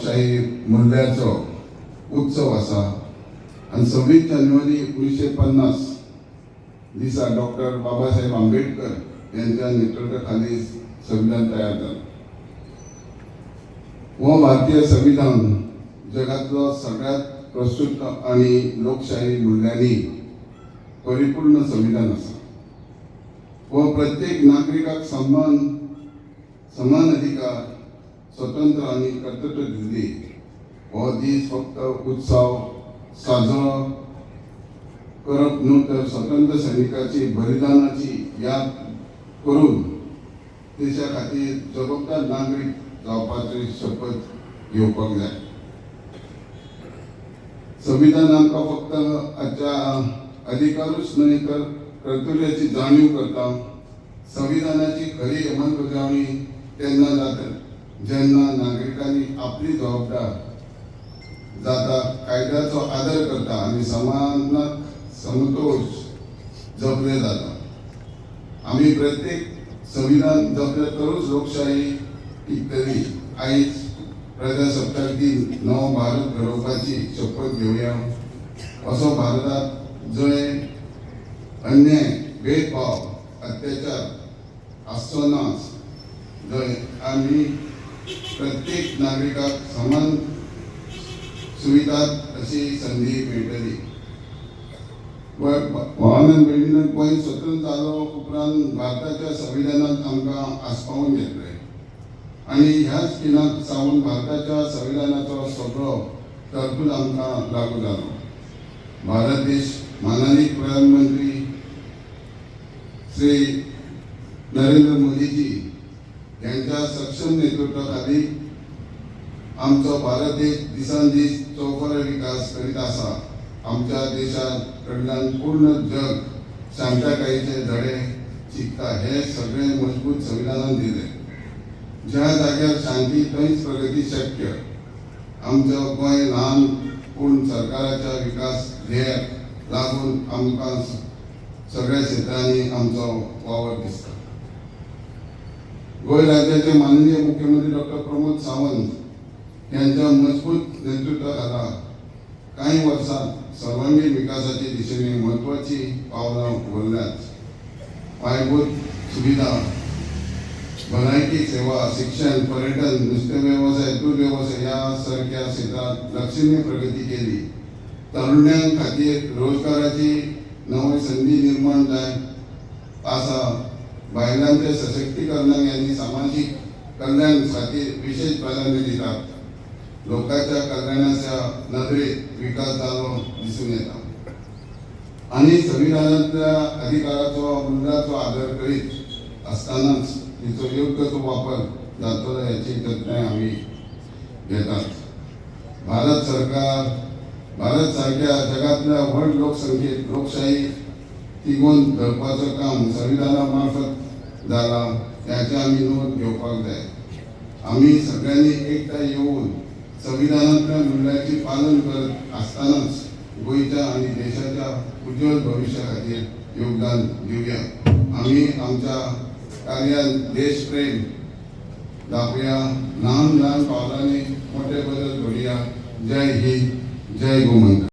लोकशाही मूल्याचो उत्सव आसा आनी 26 जानेवारी 1950 दिसा डॉक्टर बाबासाहेब आंबेडकर यांच्या नेतृत्वाखाली संविधान तयार झालं. हो भारतीय संविधान जगातलो सगळ्यात प्रस्तुत आणि लोकशाही मूल्यांनी परिपूर्ण संविधान आसा. हो प्रत्येक नागरिकाक समान समान अधिकार, स्वतंत्र आणि कर्तृत्व दिली. हो दीस फक्त उत्सव साजरो करप न्हू, तर स्वतंत्र सैनिकाची बलिदानाची याद करून देशा खातीर जबाबदार नागरीक जावपाची शपथ घेवपाक जाय. संविधान आमकां फक्त आजच्या अधिकारूच न्हय, तर कर्तव्याची जाणीव करता. संविधानाची खरी अंमलबजावणी तेन्ना जाता जेन्ना नागरिकांनी आपली जबाबदार जाता, कायद्याचो आदर करता आनी समानाक समतोल जपले जाता. आमी प्रत्येक संविधान जपले तरूच लोकशाही टिकतली. आयज प्रजासत्ताक दिन, नवो भारत घडोवपाची शपथ घेवया. असो भारतात जंय अन्याय, भेदभाव, अत्याचार आसचो नाच, जंय आमी प्रत्येक नागरिकाक समान सुविधा अशी संदी मेळटली. भावानंद भयणीन, गोंय स्वतंत्र जालो उपरांत भारताच्या संविधानात आमकां आस्पावून घेतलें आनी ह्याच खिणाक सावन भारताच्या संविधानाचो सगळो तरतूद आमकां लागू जालो. भारत देश मानादीक प्रधानमंत्री श्री नरेंद्र मोदीजी यांच्या सक्षम नेतृत्वाखाली आमचो भारत देश दिसान दीस चौफर विकास करीत आसा. आमच्या देशा कडल्यान पूर्ण जग शांततायेचे धडे शिकता, हे सगळे मजबूत संविधानान दिले. ज्या जाग्यार शांती थंयच प्रगती शक्य. आमचो गोंय ल्हान, पूण सरकाराच्या विकास ध्येयाक लागून आमकां सगळ्या क्षेत्रांनी आमचो वावर दिसता. गोंय राज्याचे माननीय मुख्यमंत्री डॉक्टर प्रमोद सावंत यांच्या मजबूत नेतृत्वाखाला काही वर्षात सर्वांगीण विकासाच्या दिशेने महत्वाची पावलां उखलल्यात. पायाभूत सुविधा, भलायकी सेवा, शिक्षण, पर्यटन, नुस्तें व्यवसाय, दूद व्यवसाय या सारख्या क्षेत्रात लक्षणीय प्रगती केली. तरुण्यां खातीर रोजगाराची नवी संधी निर्माण जायत आसा. बायलांच्या सशक्तीकरणाक आनी सामाजीक कल्याण खातीर विशेष प्राधान्य दितात. लोकांच्या कल्याणाच्या नदरेत विकास जालो दिसून येता आणि संविधानातल्या अधिकाराचो, मुल्याचो आदर करीत असतानाच तिचो योग्य तो वापर जातलो याची जतनाय आमी घेतात. भारत सरकार, भारत सारख्या जगातल्या व्हड लोकसंख्येत लोकशाही तिगोवन धरपाचो काम संविधाना मार्फत जाला, याची आमी नोंद घेवपाक जाय. आमी सगळ्यांनी एकठांय येवन संविधानांतल्या मुल्याची पालन करत आसतनाच गोंयच्या आनी देशाच्या उज्ज्वल भविश्या खातीर योगदान दिवया. आमी आमच्या कार्यान देशप्रेम दाखोवया. ल्हान ल्हान पावलांनी मोठे बदल घडया. जय हिंद, जय गोमंतक.